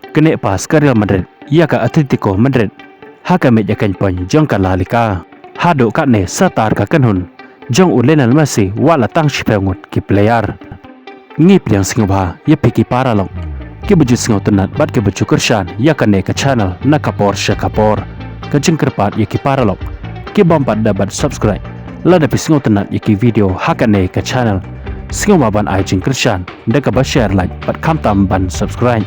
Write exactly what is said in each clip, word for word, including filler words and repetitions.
Kane pass ka Real Madrid ïa ka Atletico Madrid ha ka mej ïakynpoiñ jong ka La Liga. Haduh katne sa tar ka kynhun jong u Lionel Messi wat la tang shiphew ngut ki player. Ngi pdiang sngewbha ïa phi ki paralok kiba ju sngewtynnat bad kiba ju kyrshan ïa kane ka channel na ka por sha ka por. Ka jingkyrpad ïa ki paralok ki bym pat da bad subscribe lada phi sngewtynnat ïa ki video ha kane ka channel, sngewbha ban ai jingkyrshan da kaba share, like bad khamtam ban subscribe.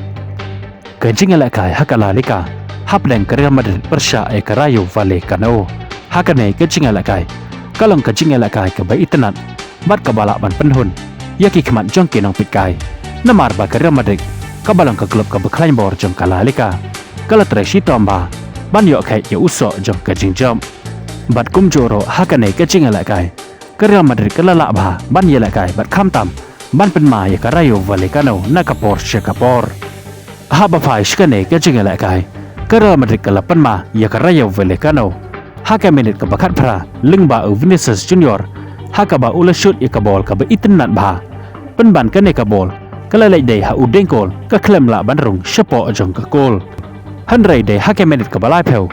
Ka jingïalehkai ha ka La Liga hapdeng ka Real Madrid pyrshah ïa ka Rayo Vallecano. Ha kane ka jingïalehkai ka long ka jingïalehkai kaba itynnad bad kaba lah ban pynhun ïa ki khmat jong ki nongpeitkai. Namar ba ka Real Madrid kaba long ka klub kaba khlaiñ bor jong ka La Liga ka la trei shitom bha ban ïoh kheit ïa u soh jong ka jingjop. Bad kumjuh ruh ha kane ka jingïalehkai ka Real Madrid ka la lah bha ban ïalehkai bad khamtam ban pynma ïa ka Rayo Vallecano na ka por sha ka por. Haba phai sha kane ka jingïalehkai ka Real Madrid ka la pynma ïa ka Rayo Vallecano ha ka minit kaba khatphra lyngba u Vinicius Junior, ha kaba u la shoot ïa ka bol kaba itynnad bha. Pynban kane ka bol ka la leit dei ha u dieng kol, ka khlem lah ban rung shapoh jong ka kol. Hynrei dei ha ka minit kaba laiphew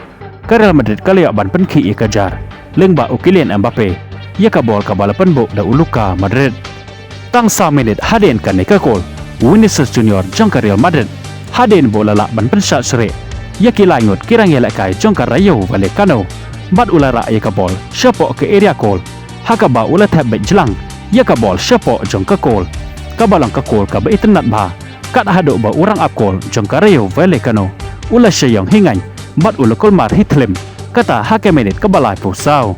ka Real Madrid ka la ïoh ban pynkhih ïa ka jar lyngba u Kylian Mbappe ïa ka bol kaba la pynbuh da u Luka Modric. Tang saw minit hadien kane ka kol, u Vinicius Junior jong ka Real Madrid hadien ba u la lah ban pynshah syrih ïa ki lai ngut ki rangïalehkai jong ka Rayo Vallecano bad u la rah ïa ka bol shapoh ka area kol, ha kaba u la thep beit jlang ïa ka bol shapoh jong ka kol, kaba long ka kol kaba itynnad bha. Kat haduh ba u rangap kol jong ka Rayo Vallecano u la shah ïong hi ngaiñ bad u la kulmar hi thlim. Kata ha ka minit kaba laiphew saw.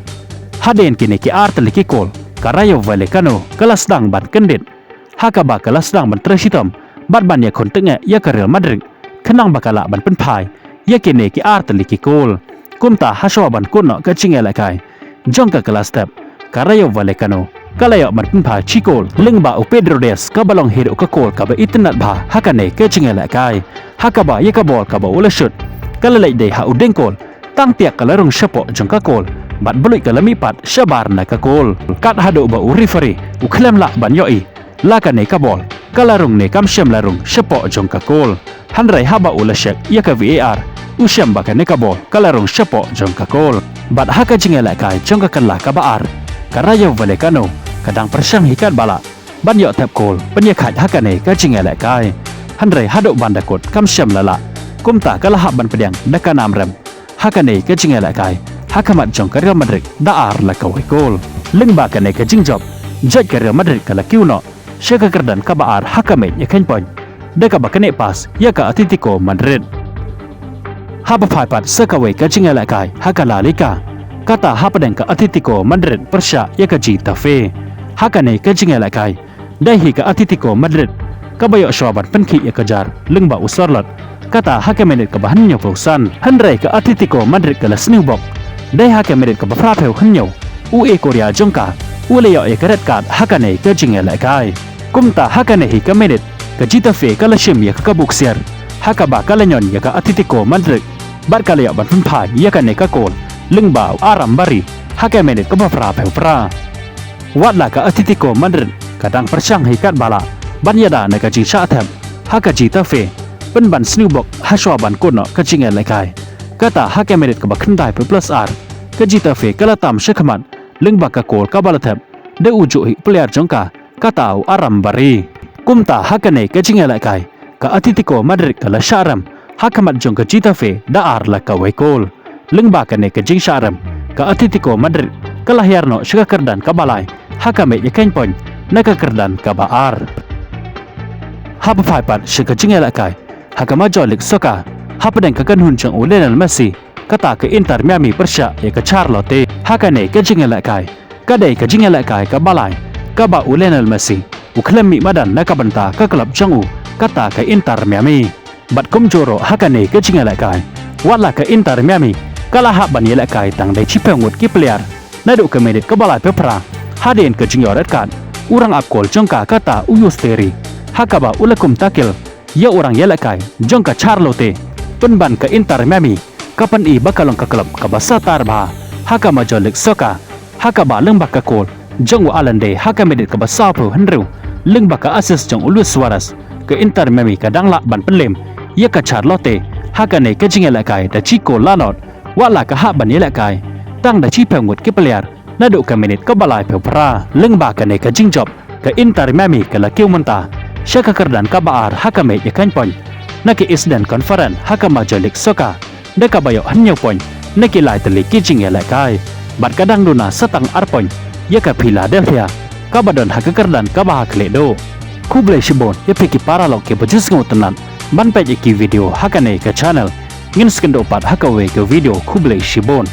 Hadien kine ki ar tylli ki kol ka Rayo Vallecano ka la sdang ban kyndit, ha kaba ka la sdang ban trei shitom bad ban ïakhun tyngeh ïa ka Real Madrid, khnang ba ka lah ban pynphai ïa kine ki ar tylli ki kol. Kumta hashwa ban kut noh ka jingïalehkai jong ka, ka la step, ka Rayo Vallecano ka la ïoh ban pynphai shi kol lyngba u Pedro Diaz, kaba long hi ruh ka kol kaba itynnad bha ha kane ka jingïalehkai, ha kaba ïa ka bol kaba u la shoot ka la leit dei ha u dieng kol. Tang tiak ka la rung shapoh jong ka kol bad bluit ka la mihpat shabar na ka kol. Kat haduh ba u referee u khlem lah ban ïohi la kane ka bol ka la rung ne kam shym la rung shapoh jong ka kol. Hynrei haba u la check ïa ka V A R, u shem ba kane ka bol ka la rung shapoh jong ka kol. Bad ha ka jingïalehkai jong ka kylla kaba ar, ka Rayo Vallecano ka dang pyrshang hi katba lah ban ïoh thep kol pynïakhaid ha kane ka jingïalehkai. Hynrei haduh ban da kut kam shym la lah. Kumta ka la hap ban pdiang da ka nam rem ha kane ka jingïalehkai ha khmat jong ka Real Madrid da ar la kawei kol. Lyngba kane ka jingjop, jait ka Real Madrid ka la kiew noh sha ka kyrdan kaba ar ha ka mej ïakynpoiñ, da kaba knieh pass ïa ka Atletico Madrid. Haba phai pat sha kawei ka jingïalehkai ha ka La Liga, kata hapdeng ka Atletico Madrid pyrshah ïa ka Getafe. Ha kane ka jingïalehkai, dei hi ka Atletico Madrid kaba ïoh shwa ban pynkhih ïa ka jar lyngba u Sorloth, kata ha ka minit kaba hynñiewphew san. Hynrei ka Atletico Madrid ka la sniew bok, dei ha ka minit kaba phraphew hynñiew, u Ecuador jong ka u la ïoh ïa ka red card ha kane ka jingïalehkai. Kumta ha kane hi ka minit ka Getafe ka la shim ïa ka kabu ksiar, ha kaba ka la ñion ïa ka Atletico Madrid bad ka la ïoh ban pynphai ïa kane ka kol lyngba u Aram Barry ha ka minit kaba phraphew phra. Wat la ka Atletico Madrid ka dang pyrshang hi katba lah ban ïada na ka jingshah thep ha ka Getafe, pynban sniew bok hashwa ban kut noh ka jingïalehkai. Kata ha ka minit kaba khyndaiphew plus ar, ka Getafe ka la tam sha khmat lyngba ka kol kaba la thep da u juh hi player jong ka, kata u Aram Barry. Kumta ha kane ka jingïalehkai ka Atletico Madrid ka la shah rem ha khmat jong ka Getafe da ar la kawei kol. Lyngba kane ka jingshah rem, ka Atletico Madrid ka la hiar noh sha ka kyrdan kaba lai ha ka mej ïakynpoiñ na ka kyrdan kaba ar. Haba phai pat sha ka jingïalehkai ha ka Major League Soccer, hapdeng ka kynhun jong u Lionel Messi, kata ka Inter Miami pyrshah ïa ka Charlotte. Ha kane ka jingïalehkai, ka dei ka jingïalehkai kaba lai kaba u Lionel Messi u khlem mih madan na ka bynta ka club jong u, kata ka Inter Miami. Bad kumjuh ruh ha kane ka jingïalehkai, wat la ka Inter Miami ka la hap ban ïalehkai tang dei shiphew ngut ki player naduh ka minit kaba laiphew phra, hadien ka jingïoh red card, u rangap kol jong ka, kata u Yusteri, ha kaba u la kum tackle ïa u rangïalehkai jong ka Charlotte. Pynban ka Inter Miami ka pyni ba ka long ka club kaba sah tar bha ha ka Major League Soccer, ha kaba lyngba ka kol jong u Allende ha ka minit kaba sawphew hynriew, lyngba ka assist jong u Luis Suarez, ka Inter Miami ka dang lah ban pynlem ïa ka Charlotte ha kane ka jingïalehkai da shi kol la nod. Wat la ka hap ban ïalehkai tang da shiphew ngut ki player naduh ka minit kaba laiphew phra. Lyngba kane ka jingjop, ka Inter Miami ka la kiew mynta sha ka kyrdan kaba ar ha ka mej ïakhain point na ka Eastern Conference ha ka Major League Soccer da kaba ïoh hynñiew point na ki lai tylli ki jingïalehkai, bad ka dang duna sa tang ar point ïa ka Philadelphia kaba don ha ka kyrdan kaba ha khlieh duh. Khublei shibun ïa phi ki paralok kiba ju sngewtynnat ban peit ïa ki video ha kane ka channel. Ngin sa ïakynduh pat ha kawei ka video. Khublei shibun.